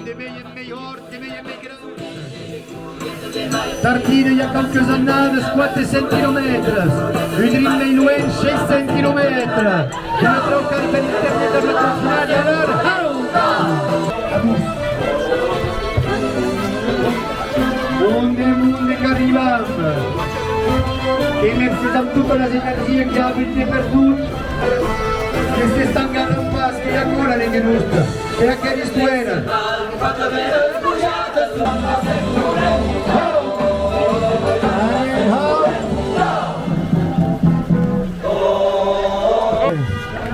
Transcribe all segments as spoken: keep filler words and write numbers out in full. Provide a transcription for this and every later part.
De mei en mei hòrt, de mei en mei gran. Tartina, i a quauques annadas, quatre cents quilomètres. Un drin mei luenh, sheis cents quilomètres. Una traucada per internet amb la confinada, alara, hau! Monde, monde, qu'arribam! Que mercés amb totas las energias que avèm de perdut, que s'estancaràn pas, que i a aquò la lenga nosta, que aquera istoèra.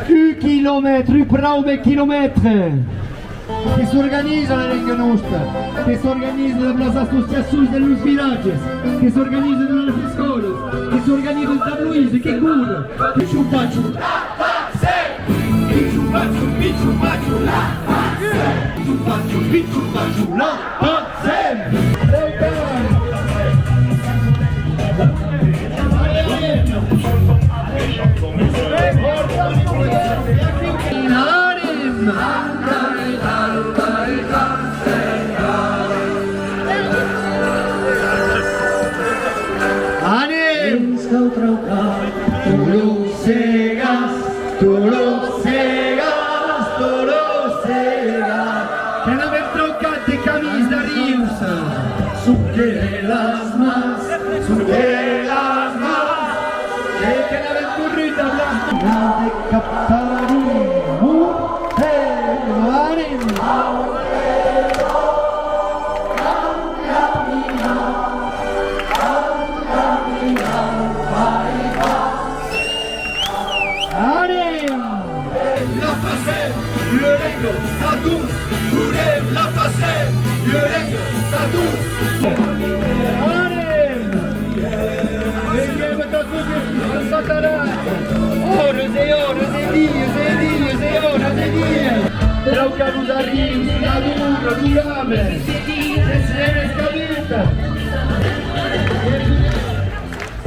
Un quilomètre, un praume quilomètre! Que s'organiza la lenga nosta, que s'organiza dab las associacions de los vilatges, que s'organiza dab las escòlas, que s'organiza dab Loïsa, que cora. Pichu pachu, la Passem! Pichu pachu, pichu pachu, la Passem! Pichu pachu, pichu pachu, la Passem! Anem! Anem! Nos cau traucar tot lo segas, tot lo segas, tot lo segas. Que n'avèm traucat de camins d'arrius. Suque las mans, suque las mans. E que n'avèm corrut amb las mans de captarí. E anem! Anem! La Passem, le lenga, a tots, volem la Passem, le lenga, a tots. Anem! Venguem a tots los Satanàs! Òras e òras e dias e dias e òras e dias! Trauca los arrius, la dura, lo game, que se n'escabita!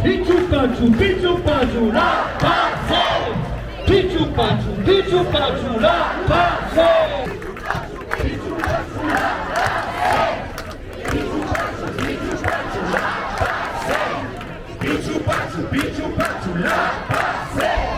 Pichu pachu, pichu pachu, la Passem! Pichu pachu, pichu pachu, la Passem! Pichu pachu, pichu pachu, la Passem!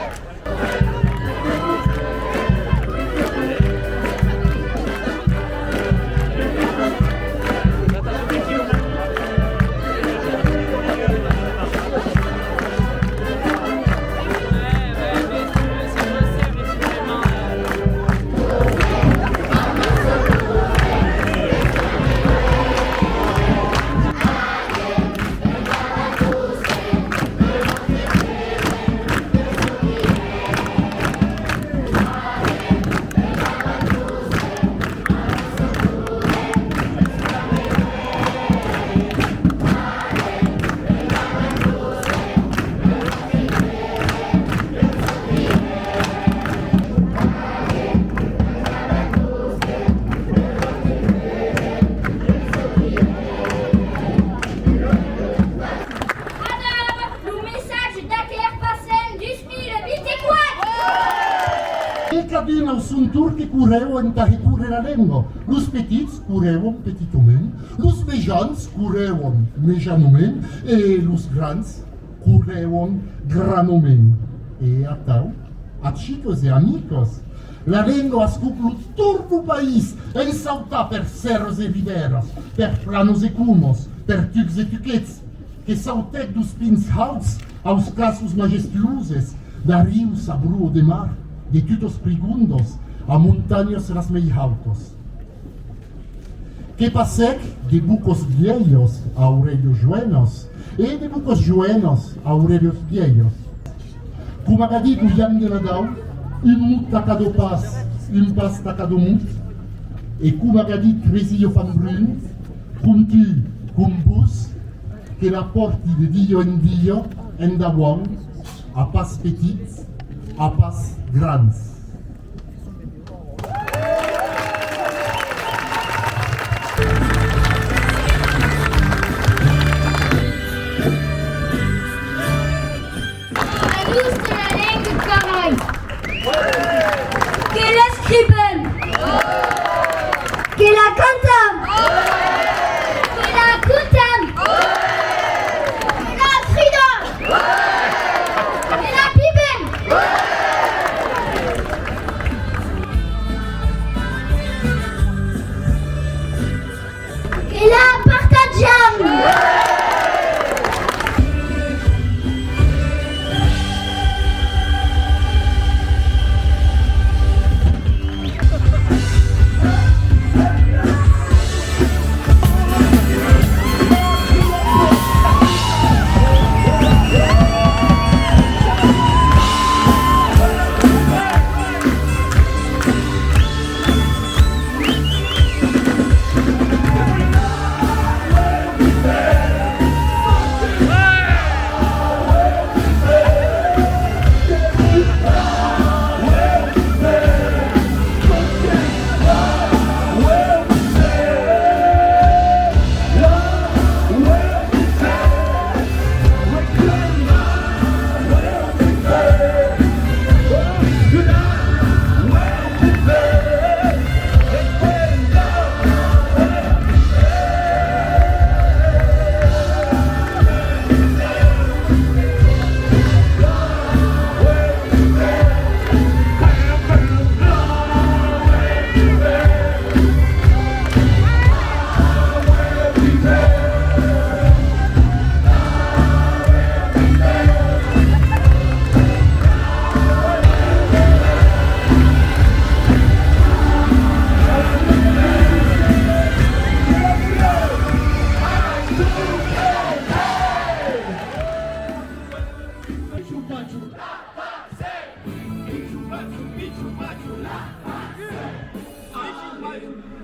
Adara, lo messatge d'aquera Passem dus mila vint-e-quate! E cadun au son torn que corrèvan entà recórrer la lenga. Los petits corrèvan petitament, los mejans corrèvan mejanament e los grans corrèvan granament. E atau, achicas e amicas, la lenga ascòp lo torn deu país en sautar per sèrras e ribèras, per planas e comas, per tucs e tuquets, que sautèc deus pins hauts aus cassos majestuoses, d'arrius a broa de mar, de tutas prigondas a montanhas las mei hautas. Que passèc de bocas vielhas a aurelhas joenas e de bocas joenas a aurelhas vielhas. Coma qu'a dit lo Jan de Nadau, un mot tà cada pas, un pas tà cada mot, e coma qu'a dit Teresa Fanbrun, com tu, com vos, que la pòrti de dia en dia endavant, a pas petits, a pas grans. La nosta lenga, carai! Que l'escrivèm! Que la canta!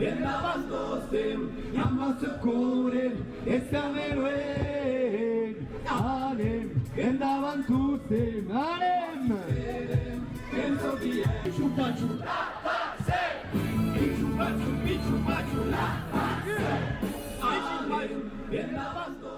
Endavant tostemps, amb la còr, estam luènh. Anem, endavant tostemps, anem! Pichu pachu, la passe! Pichu pachu, pichu pachu, la passe! Anem, endavant